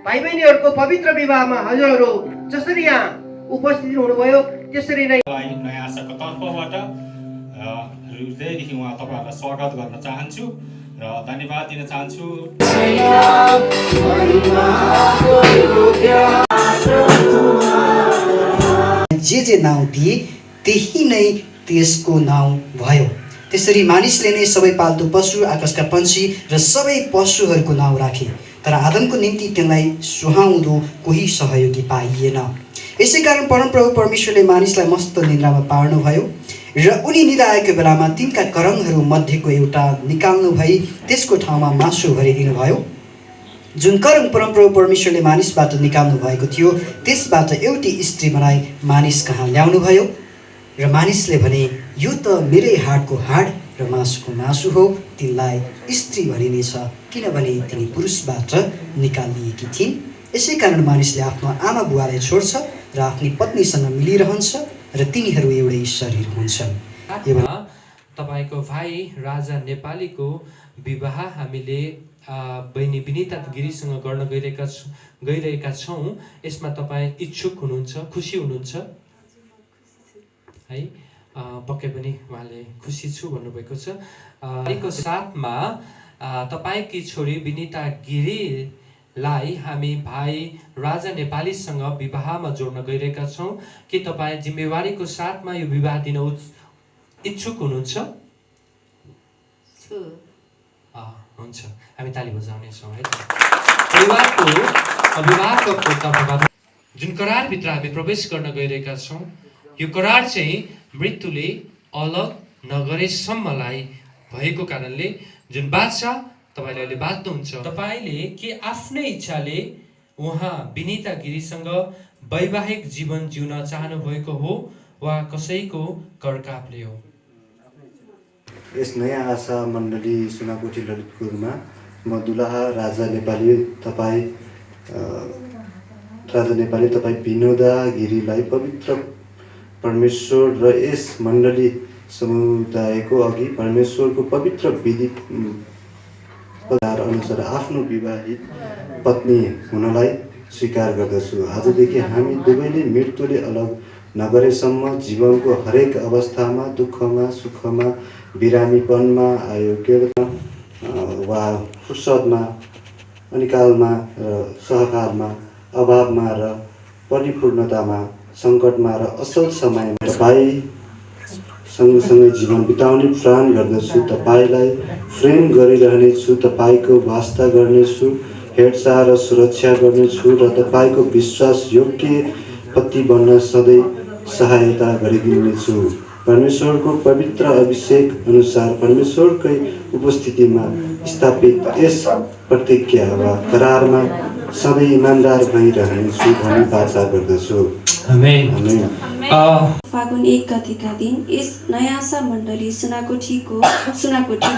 भाइ बहिनीहरूको पवित्र विवाहमा हजुरहरू जसरी यहाँ उपस्थित हुनुभयो त्यसरी नै नयाँ आशाको तर्फबाट हृदयदेखि उहाँ तपाईँहरूलाई स्वागत गर्न चाहन्छु र धन्यवाद दिन चाहन्छु। जे नाउँ दिए त्यही नै त्यसको नाउँ भयो। त्यसरी मानिसले नै सबै पाल्तु पशु, आकाशका पन्छी र सबै पशुहरूको नाउँ राखे। तर आदमको निम्ति त्यसलाई सुहाउँदो कोही सहयोगी पाइएन। यसै कारण परमप्रभु परमेश्वरले मानिसलाई मस्त निद्रामा पार्नुभयो र उनी निदाएको बेलामा तिनका करङहरू मध्येको एउटा निकाल्नु भई त्यसको ठाउँमा मासु भरिदिनु भयो। जुन करङ परमप्रभु परमेश्वरले मानिसबाट निकाल्नु भएको थियो त्यसबाट एउटी स्त्री बनाई मानिस कहाँ ल्याउनु भयो र मानिसले भने यो त मेरै हाडको हाड र मासुको मासु हो, तिनलाई स्त्री भनिनेछ किनभने तिनी पुरुषबाट निकालिएकी थिइन्। यसै कारण मानिसले आफ्नो आमा बुवालाई छोड्छ र आफ्नी पत्नीसँग मिलिरहन्छ र तिनीहरू एउटै शरीर हुन्छन्। तपाईको भाइ राजा नेपालीको विवाह हामीले बहिनी विनिता गिरीसँग गर्न गइरहेका छौँ। यसमा तपाईँ इच्छुक हुनुहुन्छ, खुसी हुनुहुन्छ है? पक्कै पनि उहाँले खुसी छु भन्नुभएको छ। को साथमा तपाईँकी छोरी विनिता गिरीलाई हामी भाइ राजा नेपालीसँग विवाहमा जोड्न गइरहेका छौँ। के तपाईँ जिम्मेवारीको साथमा यो विवाह दिन इच्छुक हुनुहुन्छ? हुन्छ, हामी ताली बजाउनेछौँ है। परिवारको विवाहको तर्फबाट जुन करारभित्र हामी प्रवेश गर्न गइरहेका छौँ, यो करार चाहिँ मृत्युले अलग नगरेसम्मलाई भएको कारणले जुन बादशाह तपाईँले अहिले बाँध्नुहुन्छ, तपाईँले के आफ्नै इच्छाले उहाँ विनिता गिरीसँग वैवाहिक जीवन जिउन चाहनु भएको हो वा कसैको करकापले हो? यस नयाँ आशा मण्डली सुनाकोठी ललितपुरमा म दुलाहा राजा नेपाली तपाईँ विनोदा गिरीलाई पवित्र परमेश्वर र यस मण्डली समुदायको अघि परमेश्वरको पवित्र विधि अनुसार आफ्नो विवाहित पत्नी हुनलाई स्वीकार गर्दछु। आजदेखि हामी दुवैले मृत्युले अलग नगरेसम्म जीवनको हरेक अवस्थामा, दुःखमा, सुखमा, बिरामीपनमा, आयोग्यमा वा फुर्सदमा, अनिकालमा र सहकालमा, अभावमा र परिपूर्णतामा, सङ्कटमा र असल समयमा तपाईँ सँगसँगै जीवन बिताउने प्रण गर्दछु। तपाईँलाई प्रेम गरिरहनेछु, तपाईँको वास्ता गर्नेछु, हेरचाह र सुरक्षा गर्नेछु र तपाईँको विश्वास योग्य पति बन्न सधैँ सहायता गरिदिनेछु। परमेश्वरको पवित्र अभिषेक अनुसार परमेश्वरकै उपस्थितिमा स्थापित यस प्रतिज्ञा वा करारमा सधैँ इमान्दार भइरहनेछु भनी वाचा गर्दछु। फागुन 1 गतेका दिन यस नयाँ आशा मण्डली सुनाकोठी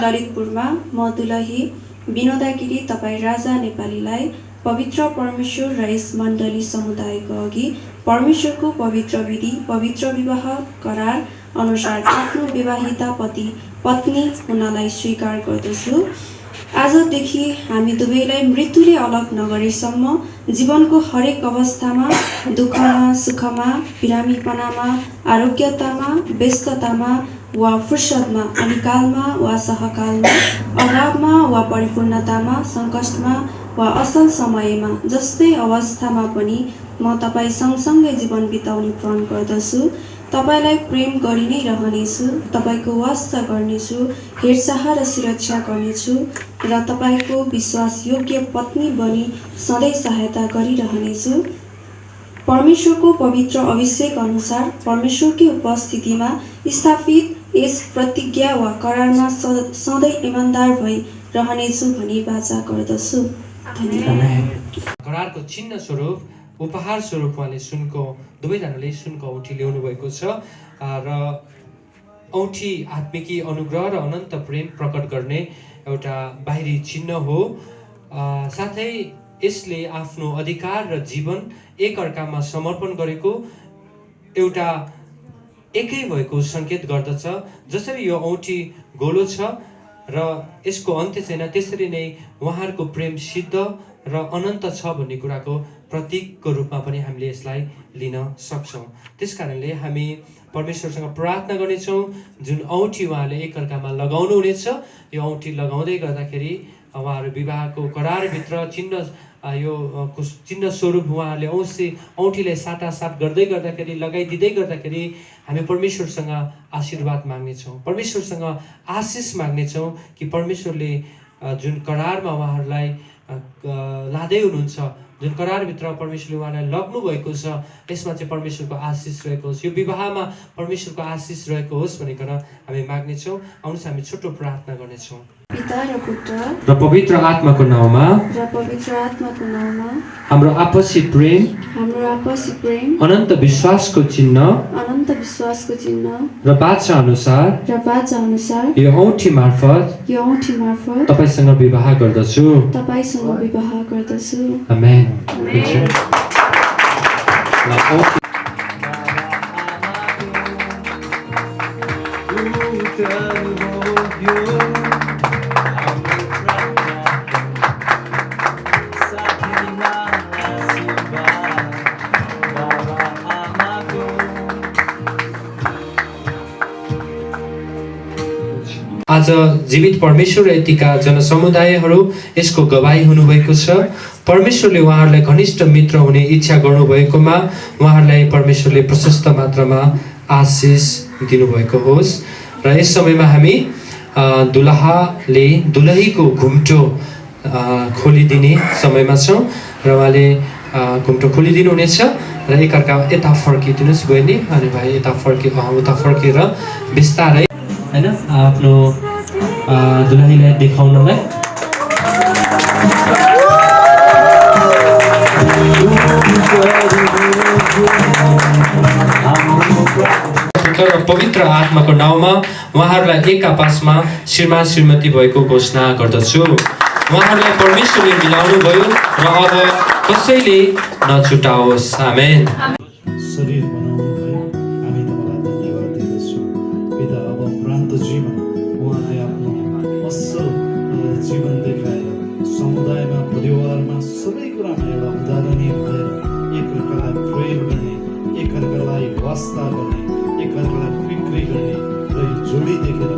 ललितपुरमा म दुलही विनोदा गिरी तपाईँ राजा नेपालीलाई पवित्र परमेश्वर र यस मण्डली समुदायको अघि परमेश्वरको पवित्र विधि, पवित्र विवाह करार अनुसार आफ्नो विवाहिता पति पत्नी हुनलाई स्वीकार गर्दछु। आजदेखि हामी दुवैलाई मृत्युले अलग नगरेसम्म जीवनको हरेक अवस्थामा, दुःखमा, सुखमा, बिरामीपनामा, आरोग्यतामा, व्यस्ततामा वा फुर्सदमा, अनिकालमा वा सहकालमा, अभावमा वा परिपूर्णतामा, सङ्कटमा वा असल समयमा जस्तै अवस्थामा पनि म तपाईँ सँगसँगै जीवन बिताउने प्रण गर्दछु। तपाईँलाई प्रेम गरि नै रहनेछु, तपाईँको वास्ता गर्नेछु, हेरचाह र सुरक्षा गर्नेछु र तपाईँको विश्वासयोग्य पत्नी बनी सधैँ सहायता गरिरहनेछु। परमेश्वरको पवित्र अभिषेक अनुसार परमेश्वरकै उपस्थितिमा स्थापित यस प्रतिज्ञा वा करारमा सधैँ इमान्दार भई रहनेछु भनी वाचा गर्दछु। धन्यवाद। करारको चिन्ह स्वरूप उपहार स्वरूप उहाँले सुनको दुवैजनाले सुनको औँठी ल्याउनु भएको छ र औँठी आत्मिकी अनुग्रह र अनन्त प्रेम प्रकट गर्ने एउटा बाहिरी चिन्ह हो। साथै यसले आफ्नो अधिकार र जीवन एकअर्कामा समर्पण गरेको एउटा एकै भएको सङ्केत गर्दछ। जसरी यो औँठी गोलो छ र यसको अन्त्य छैन, त्यसरी नै उहाँहरूको प्रेम सिद्ध र अनन्त छ भन्ने कुराको प्रतीकको रूपमा पनि हामीले यसलाई लिन सक्छौँ। त्यसकारणले हामी परमेश्वरसँग प्रार्थना गर्नेछौँ जुन औँठी उहाँले एकअर्कामा लगाउनु हुनेछ, यो औँठी लगाउँदै गर्दाखेरि उहाँहरू विवाहको करारभित्र यो चिन्ह स्वरूप उहाँहरूले औँठीलाई साटासाट गर्दै गर्दाखेरि लगाइदिँदै गर्दाखेरि हामी परमेश्वरसँग आशीर्वाद माग्नेछौँ, परमेश्वरसँग आशिष माग्नेछौँ कि परमेश्वरले जुन करारमा उहाँहरूलाई लाँदै हुनुहुन्छ, जुन करारभित्र परमेश्वरले उहाँलाई लग्नु भएको छ, यसमा चाहिँ परमेश्वरको आशिष रहेको होस्, यो विवाहमा परमेश्वरको आशिष रहेको होस् भनिकन हामी माग्नेछौँ। आउनुहोस् हामी छोटो प्रार्थना गर्नेछौँ। पिता र पुत्र र पवित्र आत्माको नाउँमा हाम्रो आपसी प्रेम अनन्त विश्वासको चिन्ह र वाचा अनुसार यो औँठी मार्फत तपाईसँग विवाह गर्दछु। आमेन। आज जीवित परमेश्वर यतिका जनसमुदायहरू यसको गवाही हुनुभएको छ। परमेश्वरले उहाँहरूलाई घनिष्ठ मित्र हुने इच्छा गर्नुभएकोमा उहाँहरूलाई परमेश्वरले प्रशस्त मात्रामा आशिष दिनुभएको होस्। र यस समयमा हामी दुलहाले दुलहीको घुम्टो खोलिदिने समयमा छौँ र उहाँले घुम्टो खोलिदिनु हुनेछ र एकअर्का यता फर्किदिनुहोस् बहिनी, अनि भाइ यता उता फर्केर बिस्तारै हैन आफ्नो दुलहीलाई देखाउनलाई पवित्र आत्माको नाउँमा उहाँहरूलाई एक आपसमा श्रीमान श्रीमती भएको घोषणा गर्दछु। उहाँहरूलाई परमेश्वरले मिलाउनु भयो र अब कसैले नछुटाओस्। आमेन। शरीर बनाउनु भयो, हामी तपाईँलाई धन्यवाद दिँदछौँ। पिता, अब प्रान्त जीवन उहाँले आफ्नो असल जीवन देखाएर समुदायमा परिवारमा सबै कुरामा एउटा उदाहरणीय भएर एकअर्कालाई प्रेम गर्ने, एकअर्कालाई वास्ता गर्ने, एकअर्कालाई बिक्री गर्ने र यो जोडी देखेर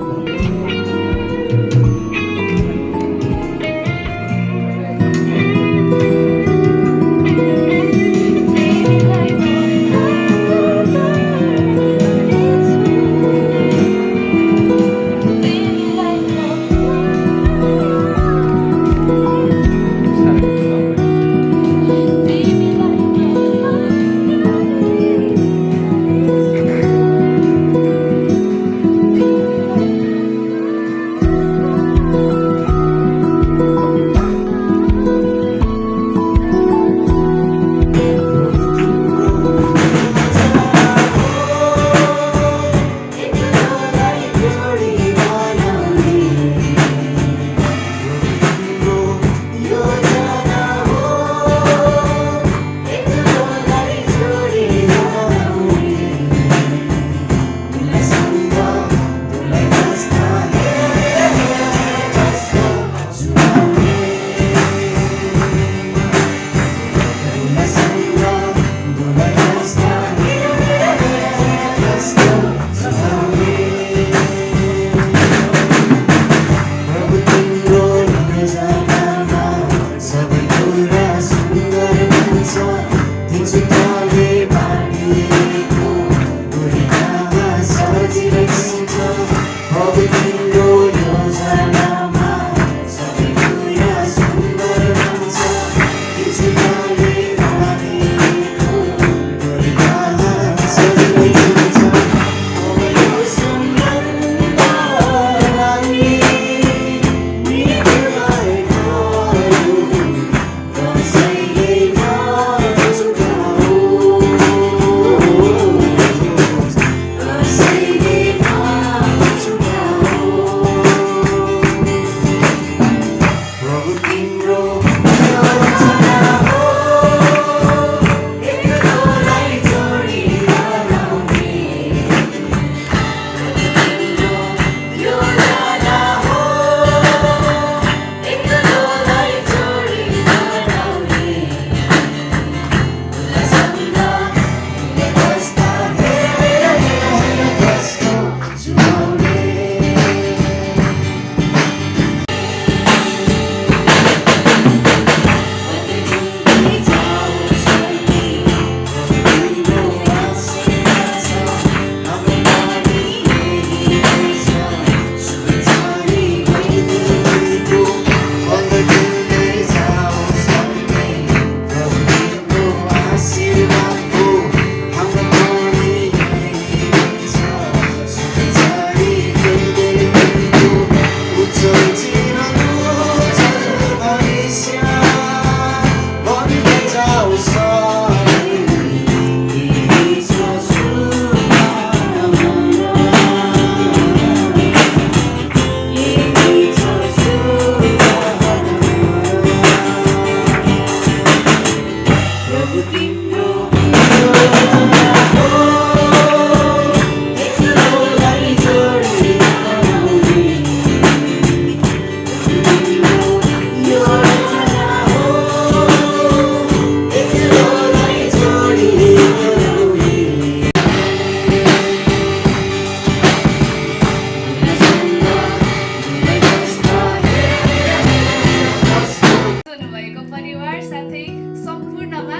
परिवार साथै सम्पूर्णमा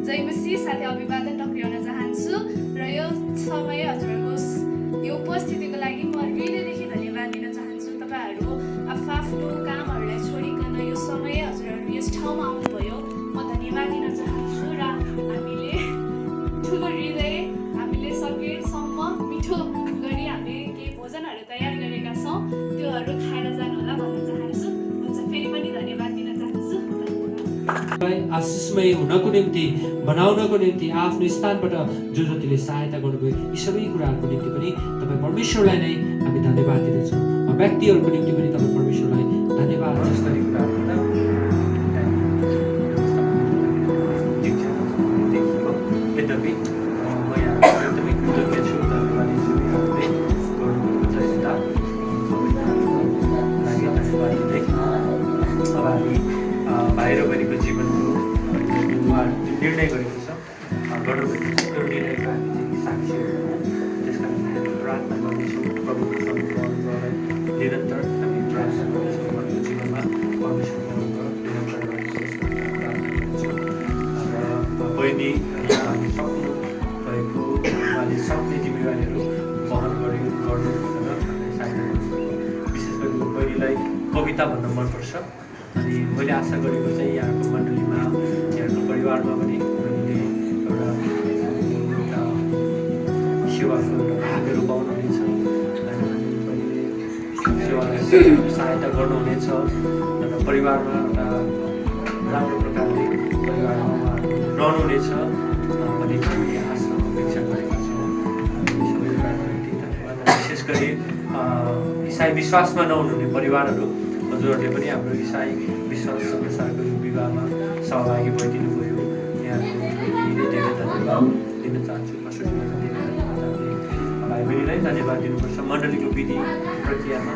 जय मसीह साथै अभिवादन टक्राउन चाहन्छु र यो समय हजुरहरूको यो उपस्थितिको लागि म हृदयदेखि धन्यवाद दिन चाहन्छु। तपाईँहरू आफ्नो कामहरूलाई छोडिकन यो समय हजुरहरू यस ठाउँमा आउनुभयो, म धन्यवाद दिन चाहन्छु। र हामीले ठुलो हृदय हामीले सकेसम्म मिठो गरी हामीले केही भोजनहरू तयार गरेका छौँ, त्योहरू खाएर जानुहोला भन्न चाहन्छु। हुन्छ, फेरि पनि धन्यवाद दिन चाहन्छु। आशिषमय हुनको निम्ति बनाउनको निम्ति आफ्नो स्थानबाट जो जतिले सहायता गर्नुभयो यी सबै कुराहरूको निम्ति पनि तपाईँ परमेश्वरलाई नै हामी धन्यवाद दिँदछौँ। व्यक्तिहरूको निम्ति पनि तपाईँ परमेश्वरलाई धन्यवाद जसरी कुराहरू यद्यपि म यहाँ एकदमै कृतज्ञ छु। धन्यवाद यहाँहरूले गर्नुभएको प्रचेष्टा लागि धन्यवाद दिँदै अब हामी भाइ र बहिनीको जीवनको उहाँहरू जुन निर्णय गरेको छ गर्नुभएको छ त्यो निर्णयको हामी चाहिँ साक्षीहरू हो। त्यस कारण हामी प्रार्थना गर्नेछौँ प्रभुको सन्तानहरूलाई निरन्तर हामी प्रार्थना गर्नेछौँ उहाँहरूको जीवनमा परमेश्वरको निरन्तर प्रार्थना गर्नेछौँ। र बहिनी हामी सक्नु भएको उहाँले सक्ने जिम्मेवारीहरू वहन गर्नु र हामीलाई सहायता गर्नु। विशेष गरी बहिनीलाई कविता भन्न मनपर्छ अनि मैले आशा गरेको चाहिँ यहाँको मण्डलीमा यहाँको परिवारमा पनि बहिनीले एउटा सेवाको भागहरू पाउनुहुनेछ। बहिनीले सेवालाई सहायता गर्नुहुनेछ र परिवारमा एउटा राम्रो प्रकारले परिवारमा रहनुहुनेछ भन्ने चाहिँ आशा अपेक्षा गरेका छौँ। सबै कुराको निम्ति धन्यवाद। विशेष गरी इसाई विश्वासमा नहुनुहुने परिवारहरू हजुरहरूले पनि हाम्रो इसाई विश्वास अनुसारको यो विवाहमा सहभागी भइदिनु भयो, यहाँको धेरै धेरै धन्यवाद दिन चाहन्छु। कसरी धेरै धन्यवाद भाइ बहिनीलाई धन्यवाद दिनुपर्छ। मण्डलीको विधि प्रक्रियामा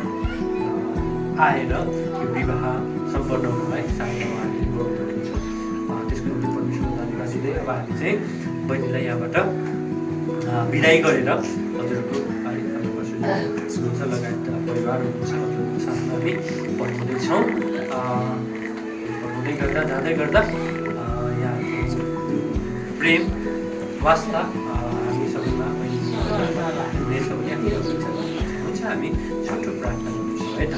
आएर यो विवाह सम्पन्न हुनलाई सहायता उहाँले गर्नुभएको छ, त्यसको निम्ति परमेश्वरलाई धन्यवाद दिँदै अब हामी चाहिँ बहिनीलाई यहाँबाट बिदाई गरेर हजुरको हुनुहुन्छ लगायत परिवार हुनुहुन्छ हजुरको साथमा हामी पठाउँदैछौँ। पठाउँदै गर्दा जाँदै गर्दा यहाँको प्रेम वास्ता हामी सबैमा हुनेछ भने हामी अपेक्षा हुन्छ। हामी छोटो प्रार्थना गर्छौँ है त।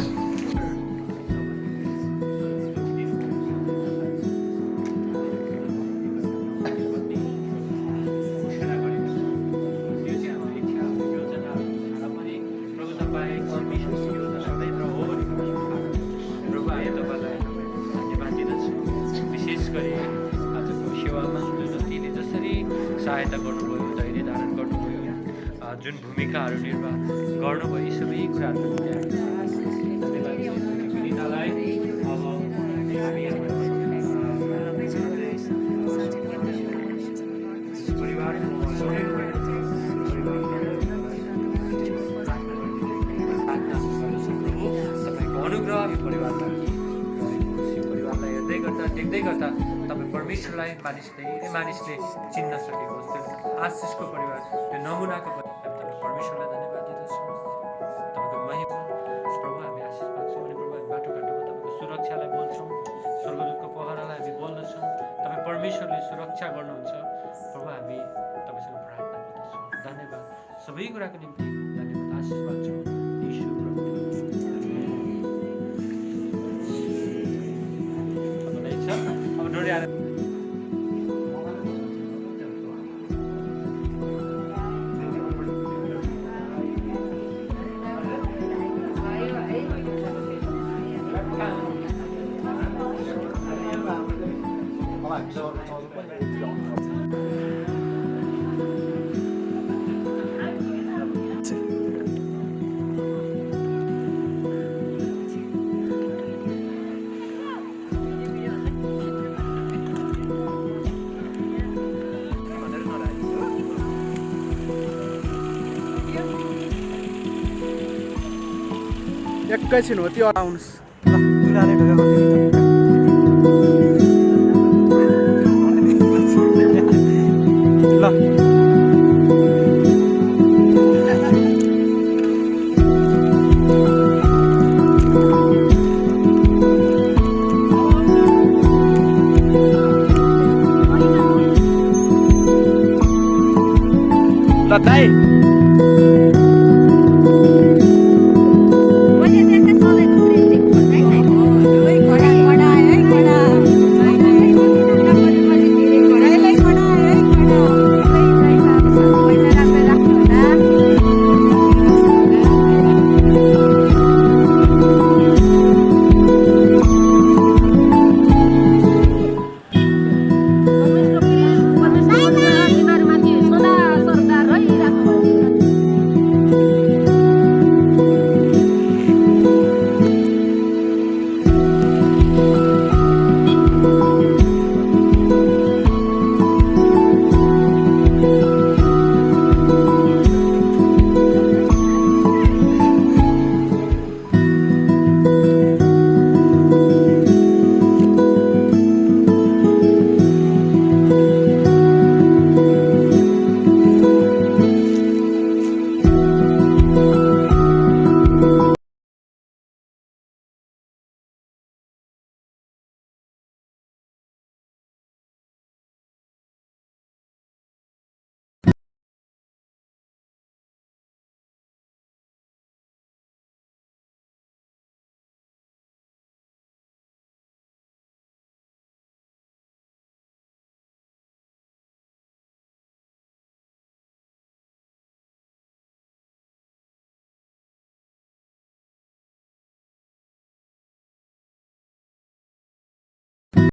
सहायता गर्नुभयो, धैर्य धारण गर्नुभयो, जुन भूमिकाहरू निर्वाह गर्नुभयो यी सबै कुराहरूको निम्ति धन्यवाद विनितालाई। अब हामी तपाईँको अनुग्रह यो परिवारमा परिवारलाई हेर्दै गर्दा देख्दै गर्दा तपाईँ परमेश्वरलाई धेरै मानिसले चिन्न सकेको त्यो आशिषको परिवार त्यो नमुनाको परमेश्वरलाई धन्यवाद दिँदछौँ। तपाईँको महिमा प्रभु हामी आशिष पाउँछौँ अनि प्रभु हामी बाटोघाटोमा तपाईँको सुरक्षालाई बोल्छौँ, स्वर्गदूतको पहरालाई हामी बोल्दछौँ। तपाईँ परमेश्वरले सुरक्षा गर्नुहुन्छ प्रभु, हामी तपाईँसँग प्रार्थना गर्दछौँ। धन्यवाद सबै कुराको निम्ति धन्यवाद आशिष पाउँछौँ यीशु प्रभु। अब डोरी आएर एकैछिन हो त्यो आउनुहोस् ल दुलाले ढोका ल दाई